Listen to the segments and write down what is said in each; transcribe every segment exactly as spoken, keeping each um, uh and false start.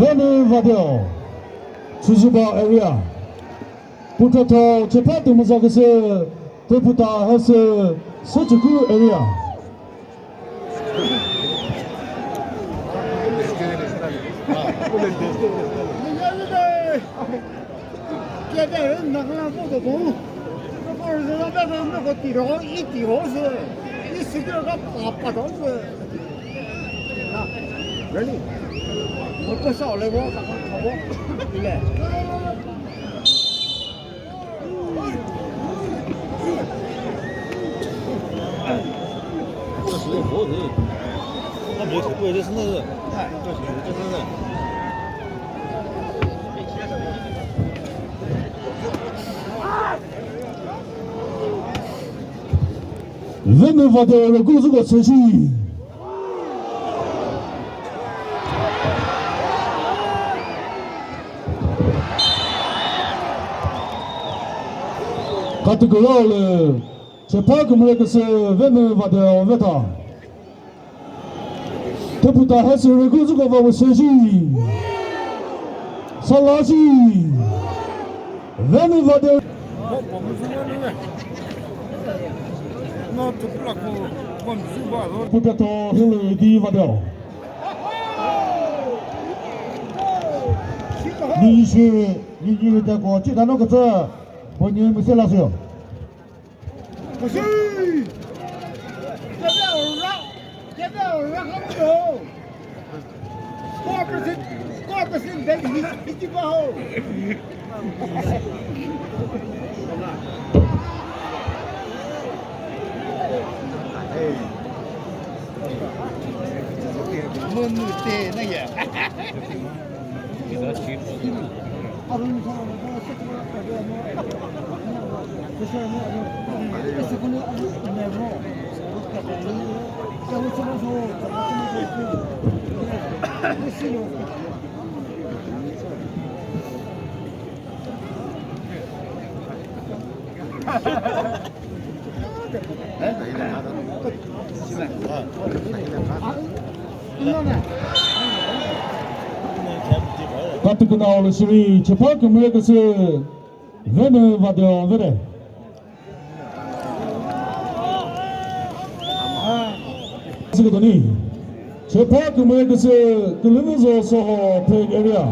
Venu Vadeo, Chozuba area. Puthotho chepha tümüza küsü, Teputa Hesü, Sochukwu area. Ready? Mo pesa ole bo, ta ko bo. Ile. Venu Vadeo rüku züko seshi. Category le, chepha kümüre küsü Venu Vadeo veta. Teputa Hesü rüku züko va wüseshi. Salashi. Venu Vadeo. Puthotho Hilü Di Vadeo. Ni shi, ni ni de ko chi da no kütsü. Bo ni mi se la sü. Katikuna olüsiri chepha kümüre küsü Venu Vadeo vere. Sikutoni. Chepha kümüre küsü Külüvüzo Soho Phek area.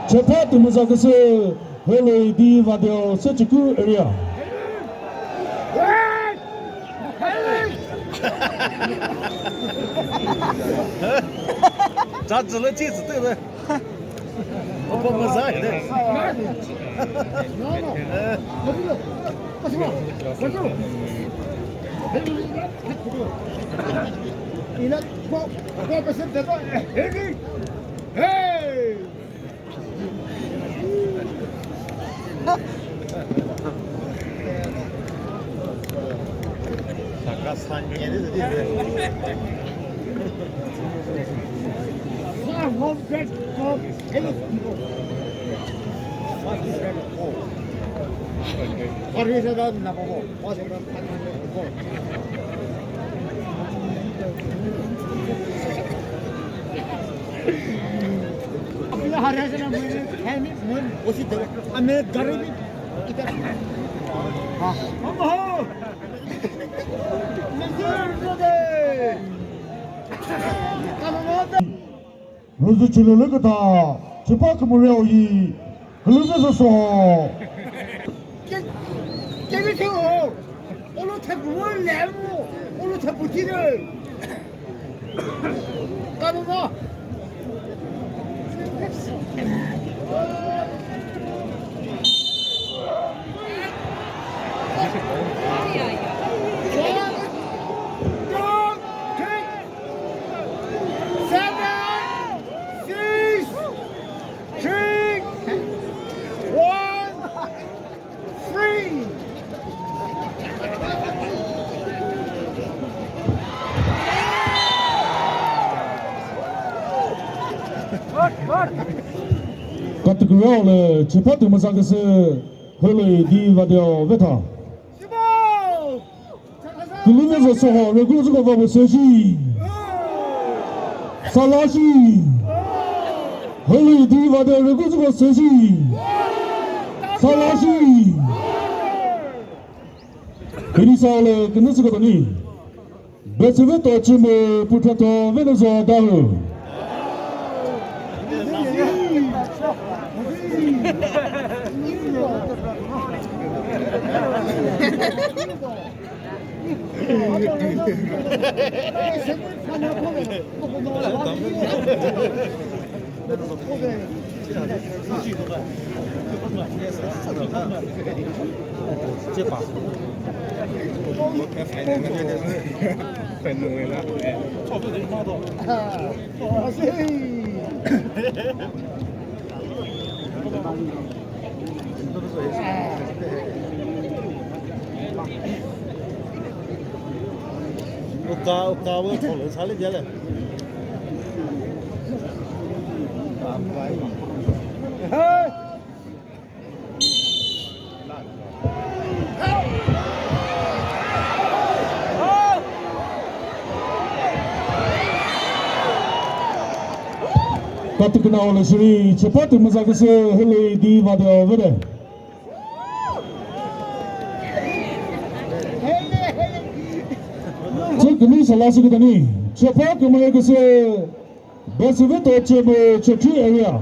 Chepha tümüza küsü Heloi Di Vadeo Sochukwu area. Cha zülü chi zütü. Opa maza ide. Hey! Saka sanyeri dedi. Rüzü chülülü küta, chipha kümüre oyi, külüzü süsü. Ke-, kemi thüo, ulu thepü lemu, ulu thepü thide. Kanu mo. Seven, six, three, one, three. Category le chipha tümüza küsü Hülüi di vadeo vetha. Külüvüzü soho, rügülüzü ko vavü seji. Salashi. Heli di vade rüku züko seji. Salashi. Kini sa le kini züko tani. Betsüve to chimo putra to Venuzo Dawhuo. Uka, uka, we thole sale jale. Hey! Katikina ole shiri, chepati müzaküsü hüli di vade ovede. Chekini salasi kitani, chepa kümüre küsü, Betsüve to chemo Chokri area.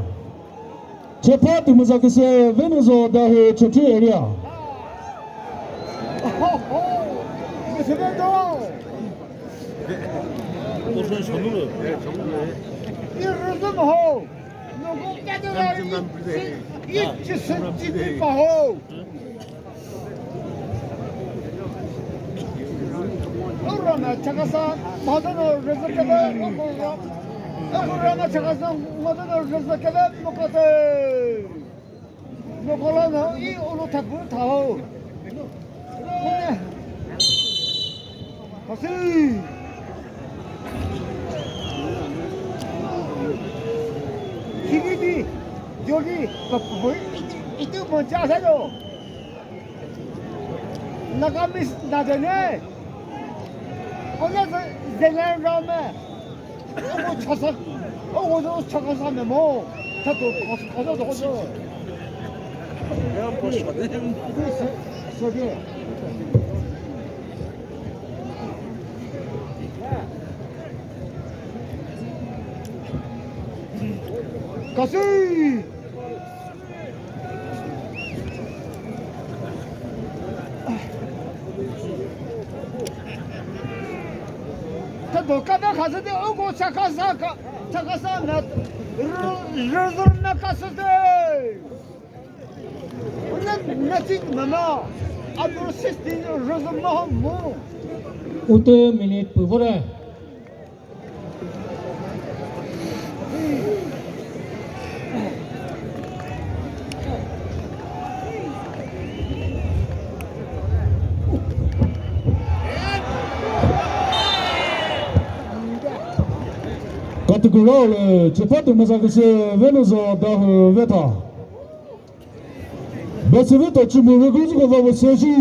Chepa tümüza küsü Venuzo Dawhuo Chokri area. Urana chakasa, madana rezakada, urana chakasa, madana rezakada, mokate. Mokola na i ulu thapu thao. Hasi. Kini bi, jodi, papu, itu, itu mo jasa jo. Nagamese, Nagamese. Ona ze-, zelen rame. Ogo chasa, ogo zo chakasa memo. Tato kos-, koso do koso. Ya, boş ver. Se-, se-, Kasi! Ka do ka da khasü de, o ko chakasa ka, chakasa na, rü-, rüzür na kasü de. Na, na chik mama, under sixteen rüzür na ho mu. Ute minute püvore. Katikura le chepatu masa küsü Venuzo Dawhuo vetha. Betsüve to chimo rüku züko va vü seji.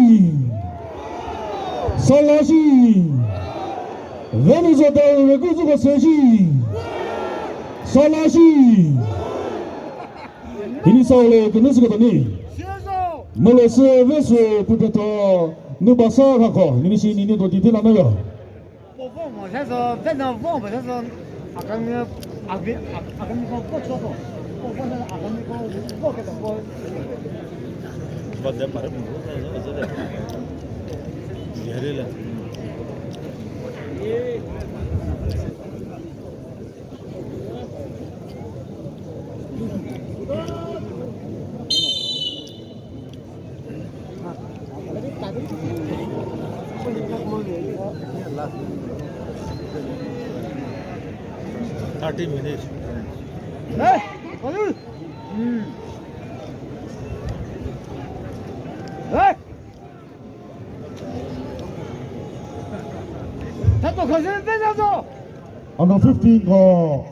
Salashi. Venuzo Dawhuo rüku züko seji. Salashi. Ini sa le künü züko tani. Mülü sü ve sü puteto nü basa khako. Nini shi nini to didi la nüyo. Vo vo mo se so, ve no vo mo se so, akami, abi, ak-, akami ko ko so ko. Ko vo se akami ko vo ke to ko. Ba de mare mo, so so de. Gere le. Thirty minutes. Hey! Hey! Under fifteen ko.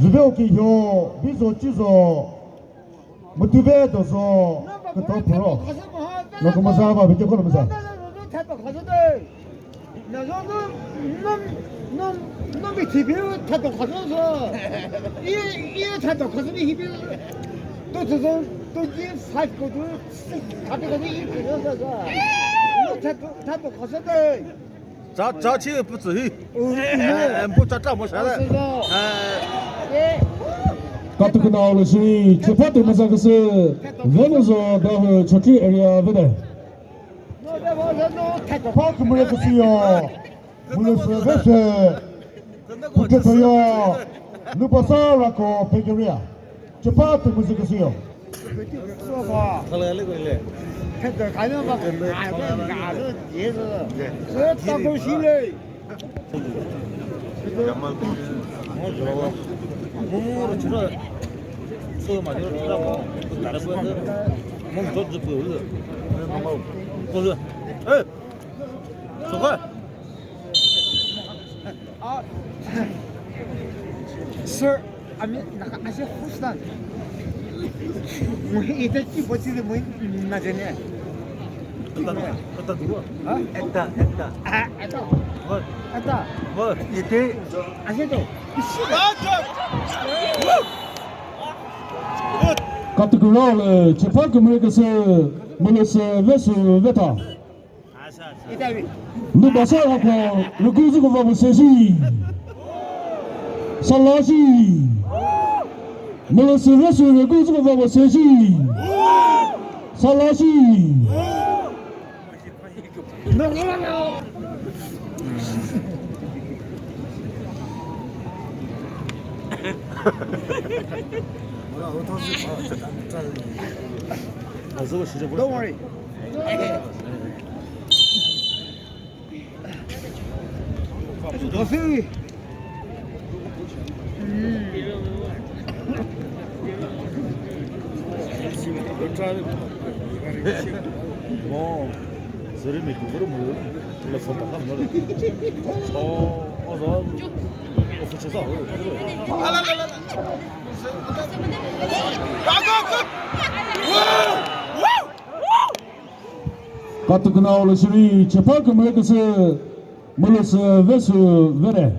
Züve oki hyo, bizo chizo. Mütüve dozo, kütho phuro. Loko müza ba, bikyo kono müza. Na zo no, no, no, no, mi thibi thato khazo zo. I, Thato khasü ni hibi. Two thousand twenty-five ko tu. Thato khasü ni hibi. Thato, thato khasü ni. Cha, cha chi pütsü hi. Eh, eh, pu cha cha mo sha le. Eh. Katukuna le shi, chepa tu maza küsü. Venuzo da Chokri area vede. Park mure küsü yo. Mülüsü vese. Kutetoyo. Nupasa rako pekeria. Chepa tu müzü küsü yo. Hey! Soka. Ah, sir, I mean, naka, I say, who's that? Mo hi ita ki bochi de mo hi na jane. Ita, ita dua. Ha? Ita, ita. Ah, ita. Hoi. Ita. Hoi. Ite. I say to. Katukura le, chepa kümre küsü, mülüsü vesu veta. Nubasa ako, rüku züko vavo seshi. Salashi. Mülüsü vesu rüku züko vavo seshi. Salashi. Don't worry. Coffee. Mo, seri mi kukuru mo, le phone pa mo. Oh, oh, oh. Office sa. Ala, ala, ala. Katukuna le shiri chepa kümre küsü mülüsü vesu vere.